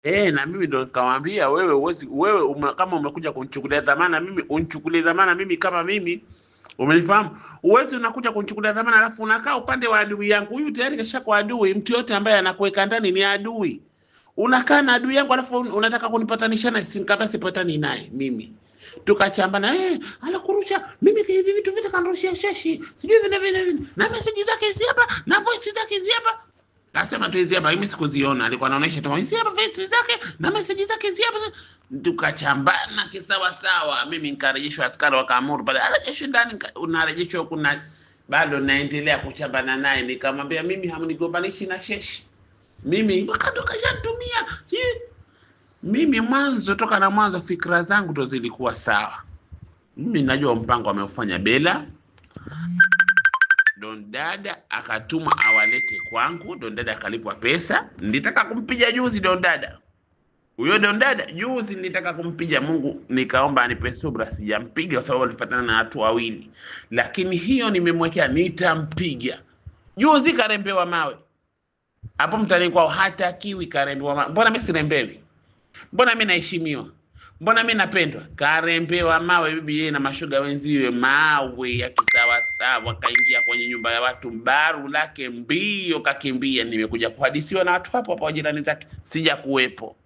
Na mimi ndo nikamwambia wewe uwezi, wewe kama umekuja kunichukulia dhamana mimi, unichukulie dhamana mimi kama mimi. Umenifahamu? Uwezi unakuja kunichukulia dhamana alafu unakaa upande wa adui yangu. Huyu tayari kashakuwa adui. Mtu yote ambaye anakuweka ndani ni adui. Unakaa na adui yangu alafu unataka kunipatanisha naye, nikamwambia sipatani naye mimi. Tukachambana, anakurusha mimi hivi vitu vyote kanirushia sheshi. Sijui vile vile vile. Na message zake hizi hapa, na voice zake hizi hapa. Kasema tu hizi hapa, mimi sikuziona, alikuwa anaonyesha tu hizi hapa voice zake na message zake hizi hapa. Tukachambana kisawa sawa, mimi nikarejeshwa, askari wakaamuru pale, arejeshwe ndani, unarejeshwa huku na bado naendelea kuchambana naye. Nikamwambia mimi hamnigombanishi na sheshi, mimi wakati kashanitumia si mimi mwanzo, toka na mwanzo fikra zangu ndo zilikuwa sawa. Mimi najua mpango ameufanya Bella. Don Dada akatuma awalete kwangu. Don Dada akalipwa pesa. Nilitaka kumpiga juzi Don Dada. Huyo Don Dada juzi nilitaka kumpiga, Mungu nikaomba anipe subra, sijampiga kwa sababu alifuatana na watu wawili, lakini hiyo nimemwekea, nitampiga. Juzi karembewa mawe hapo mtani kwao, hatakiwi karembewa mawe. Mbona mimi sirembewi? Mbona mimi naheshimiwa? Mbona mimi napendwa? Karembewa mawe bibi, yeye na mashoga wenziwe, mawe ya kisawasawa, kaingia kwenye nyumba ya watu, baru lake mbio kakimbia. Nimekuja kuhadisiwa na watu hapo hapo jirani zake, sija kuwepo.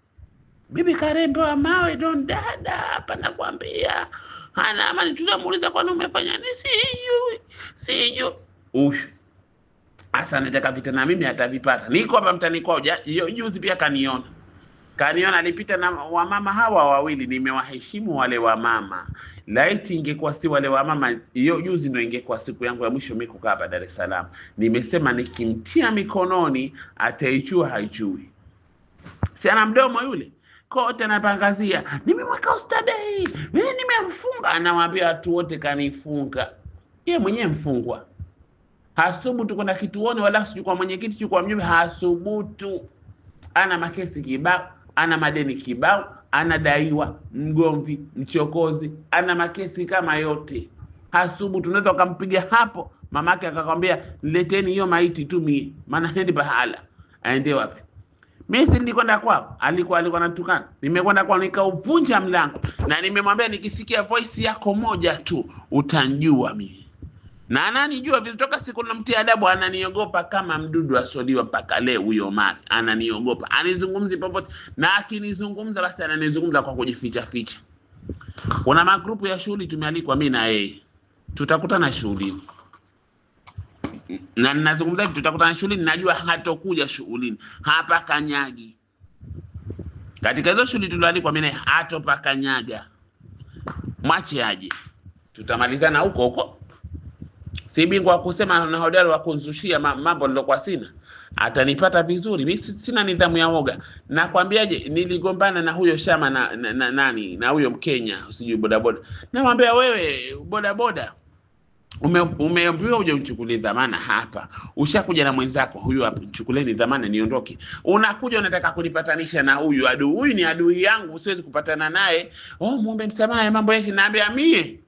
Bibi karembewa mawe Don Dada hapa, nakwambia hana amani. Tutamuuliza kwani umefanya nini? Sijui, sijui. Ush asa anataka vita na mimi atavipata. Niko hapa mtani kwao, hiyo juzi pia kaniona. Kaniona alipita na wamama hawa wawili, nimewaheshimu wale wamama. Laiti ingekuwa si wale wamama, hiyo juzi ndio ingekuwa siku yangu ya mwisho mimi kukaa hapa Dar es Salaam. Nimesema nikimtia mikononi ataichua haichui. Si ana mdomo yule? Kote anapangazia, nimemweka Oysterbay, mimi nimemfunga. Anawaambia watu wote kanifunga. Yeye mwenyewe mfungwa. Hasubutu kwenda kituoni wala sijui kwa mwenyekiti sijui kwa mjumbe, hasubutu. Ana makesi kibao, ana madeni kibao, anadaiwa, mgomvi, mchokozi, ana makesi kama yote. Hasubutu, unaweza ukampiga hapo, mamake akakwambia leteni hiyo maiti tu mie, maana hendi pahala. Aende wapi? Mimi si nilikwenda kwao, alikuwa anatukana. Nimekwenda kwao nikauvunja mlango na nimemwambia nikisikia voice yako moja tu utanjua mimi. Na ananijua vizuri toka siku namtia adabu, ananiogopa kama mdudu asoliwa mpaka leo. Huyo mali ananiogopa, anizungumzi popote, na akinizungumza basi ananizungumza kwa kujificha ficha. Kuna magrupu ya shughuli tumealikwa mimi na yeye, tutakutana shughulini, na ninazungumza hivi, tutakutana shughulini, najua hatokuja shughulini, hapa kanyagi. Katika hizo shughuli tulioalikwa mimi na yeye hatopakanyaga, mwache aje, tutamalizana huko huko. Si bingwa wa kusema na hodari wa kunzushia mambo nilokuwa sina, atanipata vizuri. Mimi sina nidhamu ya woga. Nakwambiaje, niligombana na huyo Shama na nani na huyo Mkenya sijui bodaboda. Namwambia wewe bodaboda, umeambiwa uje unichukulie dhamana hapa, ushakuja na mwenzako huyu hapa, chukuleni dhamana niondoke. Unakuja unataka kunipatanisha na huyu adui. Huyu ni adui yangu, siwezi kupatana naye. Oh, muombe msamaha mambo yake. Naambia mie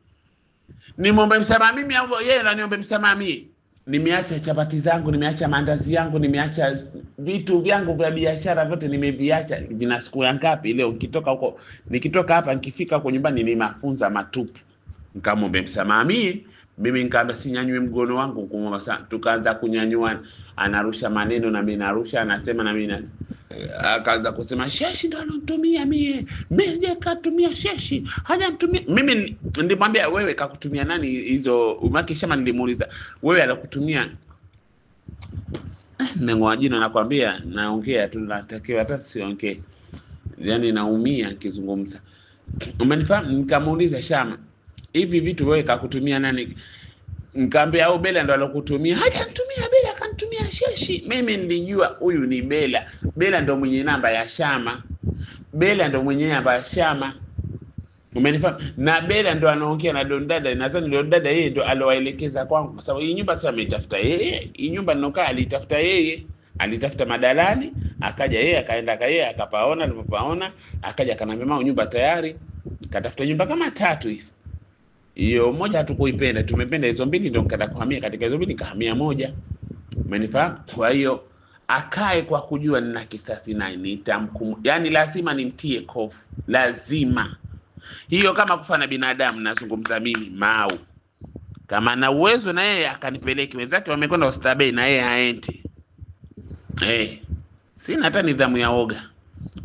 nimwombe msamaha mimi au yeye ananiombe msamaha mie? Nimeacha chapati zangu, nimeacha maandazi yangu, nimeacha vitu vyangu vya biashara vyote nimeviacha. Vina siku ya ngapi leo? Nikitoka huko, nikitoka hapa nikifika huko nyumbani ni mafunza matupu. Nikamwombe msamaha mie, mimi nikaambia sinyanyui mgono wangu kumwomba sana. Tukaanza kunyanyuana, anarusha maneno na mimi narusha, anasema na mimi na akaanza kusema sheshi ndo anonitumia mie, mimi sijakatumia sheshi, hajanitumia mimi. Nilimwambia wewe kakutumia nani hizo? Umaki shama, nilimuuliza wewe anakutumia nimeng'oa jino, nakwambia naongea tu, natakiwa hata siongee, yani naumia nikizungumza, umenifahamu? Nikamuuliza Shama, hivi vitu wewe kakutumia nani? Nikamwambia au Bella ndo alokutumia. Hajanitumia Bella, akanitumia sheshi. Mimi nilijua huyu ni Bella. Bella ndo mwenye namba ya Shama, Bella ndo mwenye namba ya Shama, umenifahamu? Na Bella ndo anaongea na Don Dada. Nadhani Don Dada yeye ndo alowaelekeza kwangu, kwa sababu hii nyumba sasa ameitafuta yeye. Hii nyumba ninokaa alitafuta yeye, alitafuta madalali, akaja yeye akaenda yeye akapaona, alipopaona akaja akanambia mama, nyumba tayari. Katafuta nyumba kama tatu hizi, hiyo moja hatukuipenda, tumependa hizo mbili, ndio nikaenda kuhamia katika hizo mbili, nikahamia moja, umenifahamu? Kwa hiyo Akae kwa kujua nina kisasi naye, nitamkum, yani lazima nimtie kofu, lazima. Hiyo kama kufa na binadamu, nazungumza mimi Mau. Kama na uwezo na yeye akanipeleke, wenzake wamekwenda Oysterbay na yeye aende. Sina hata nidhamu ya oga.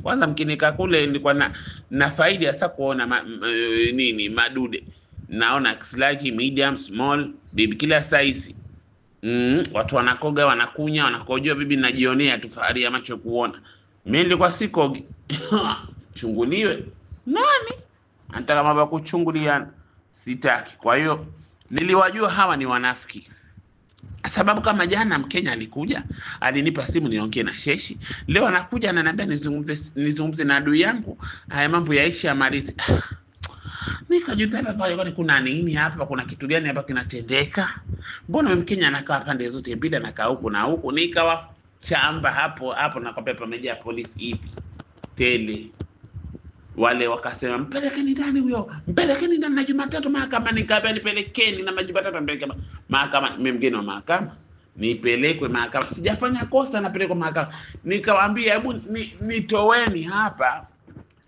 Kwanza mkinika kule nilikuwa na faidi hasa kuona nini madude. Naona large, medium, small, bibi kila size. Watu wanakoga, wanakunya, wanakojoa, bibi najionea tu fahari ya macho kuona. Mimi nilikuwa sikogi. Chunguliwe. Nani? Anataka mambo ya kuchunguliana. Sitaki. Kwa hiyo niliwajua hawa ni wanafiki. Sababu kama jana Mkenya alikuja, alinipa simu niongee na Sheshi. Leo anakuja ananiambia nizungumze na adui yangu, haya mambo yaishe amalize. Nikajiuliza hapa kwani kuna nini hapa? Kuna kitu gani hapa kinatendeka? Mbona huyu Mkenya anakaa pande zote mbili, anakaa huku na huku? Nikawachamba hapo hapo, nakwambia pamejaa polisi hivi tele. Wale wakasema mpelekeni ndani huyo, mpelekeni ndani na Jumatatu mahakama. Nikaambia nipelekeni na Jumatatu mpeleke mahakama. Mimi mgeni wa mahakama, nipelekwe mahakama, sijafanya kosa, napelekwa mahakama. Nikawaambia hebu nitoweni hapa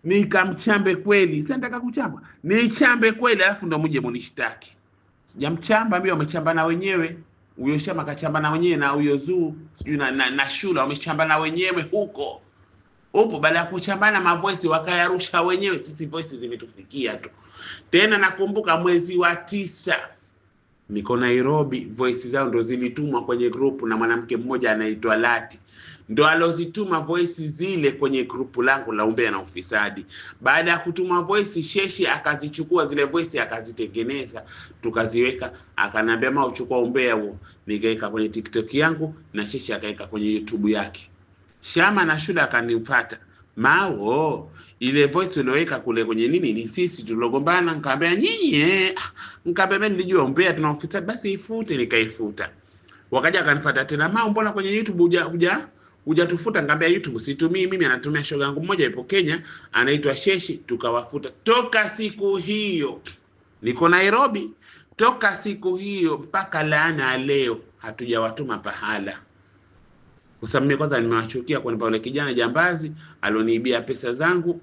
nikamchambe kweli. Sasa nataka kuchamba, nichambe kweli, alafu ndo mje mnishtaki. Sijamchamba mimi, wamechambana wenyewe. Huyo Shama kachambana wenyewe na huyo Zuu, sijui na Shula wamechambana wenyewe huko. Upo baada ya kuchambana mavoisi wakayarusha wenyewe, sisi voice zimetufikia tu. Tena nakumbuka mwezi wa 9 niko Nairobi, voice zao ndo zilitumwa kwenye group na mwanamke mmoja anaitwa Lati. Ndo alozituma voice zile kwenye group langu la umbea na ufisadi. Baada ya kutuma voice, Sheshi akazichukua zile voice akazitengeneza, tukaziweka, akanambia ma uchukua umbea huo. Nikaweka kwenye TikTok yangu na Sheshi akaweka kwenye YouTube yake. Shama na Shula akanifuata. Mao, ile voice ulioweka kule kwenye nini ni sisi tulogombana. Nikamwambia nyinyi, nikamwambia mimi nilijua umbea tuna ufisadi, basi ifute. Nikaifuta. Wakaja akanifuata tena, Mao mbona kwenye YouTube hujatufuta? Nikamwambia YouTube situmii mimi, anatumia shoga yangu mmoja yupo Kenya anaitwa Sheshi. Tukawafuta. Toka siku hiyo niko Nairobi, toka siku hiyo mpaka laana leo hatujawatuma pahala. Kwa sababu mimi kwanza nimewachukia kwa yule kijana jambazi alioniibia pesa zangu,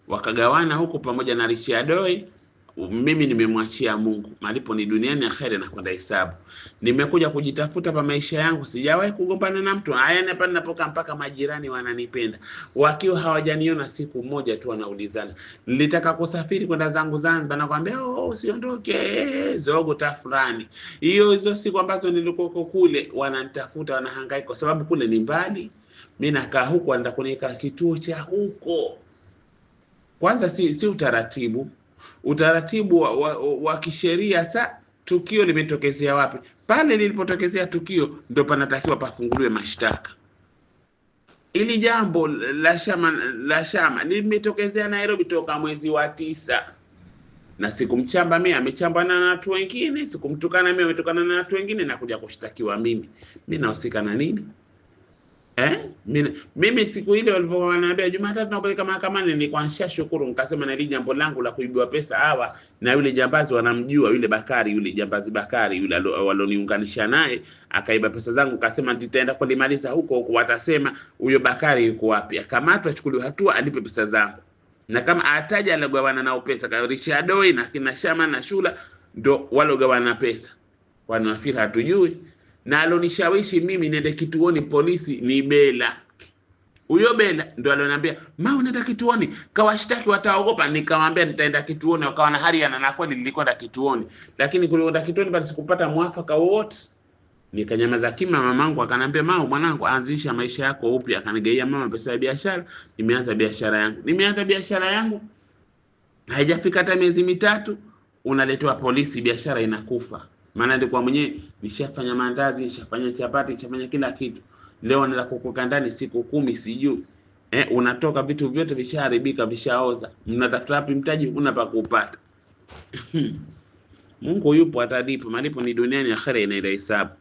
wakagawana huko pamoja na Richard Doi. Mimi nimemwachia Mungu, malipo ni duniani, akhera na kwenda hesabu. Nimekuja kujitafuta pa maisha yangu, sijawahi kugombana na mtu. Haya, hapa ninapokaa mpaka majirani wananipenda, wakiwa hawajaniona siku moja tu wanaulizana. Nilitaka kusafiri kwenda zangu Zanzibar, nakwambia oh, usiondoke zogo tafurani. Hiyo hizo siku ambazo nilikuwa kule wananitafuta, wanahangaika kwa sababu kule ni mbali. Mimi nakaa huko, wanaenda kuniweka kituo cha huko. Kwanza si utaratibu. Utaratibu wa kisheria. Sa tukio limetokezea wapi? Pale lilipotokezea tukio ndo panatakiwa pafunguliwe mashtaka. Ili jambo la Shama limetokezea Nairobi toka mwezi wa 9. Na sikumchamba mimi, amechambana na watu wengine, sikumtukana mimi, ametukana na watu wengine na kuja kushtakiwa mimi. Mimi nahusika na nini? Mimi siku ile walivyokuwa wananiambia Jumatatu tunapeleka mahakamani, nilikuwa nishashukuru, nikasema na hili jambo langu la kuibiwa pesa hawa na yule jambazi wanamjua, yule Bakari, yule jambazi Bakari yule waloniunganisha naye akaiba pesa zangu, nikasema nitaenda kulimaliza huko huko, watasema huyo Bakari yuko wapi, akamatwa, achukuliwe hatua, alipe pesa zangu. Na kama ataja aligawana nao pesa kwa Richard Doi na kina Shama na Shula ndo walogawana pesa, wanafikiri hatujui. Na alonishawishi mimi niende kituoni polisi ni Bela. Huyo Bela ndo aloniambia, "Ma unaenda kituoni, kawashtaki wataogopa." Nikamwambia nitaenda kituoni, wakawa na hari na kweli nilikwenda kituoni. Lakini kulikwenda kituoni basi sikupata mwafaka wowote. Nikanyamaza kimya. Mamangu akanambia, "Mama mwanangu, anzisha maisha yako upya." Akanigaia mama pesa ya biashara, nimeanza biashara yangu. Nimeanza biashara yangu haijafika hata miezi 3 unaletewa polisi, biashara inakufa. Maana nilikuwa mwenyewe nishafanya maandazi, nishafanya chapati, nishafanya kila kitu. Leo naenda kukuka ndani siku 10 sijui. Unatoka vitu vyote vishaharibika, vishaoza. Mnatafuta wapi mtaji? Huna pa kupata. Mungu yupo, atalipa. Malipo ni duniani, akhera inaenda hesabu.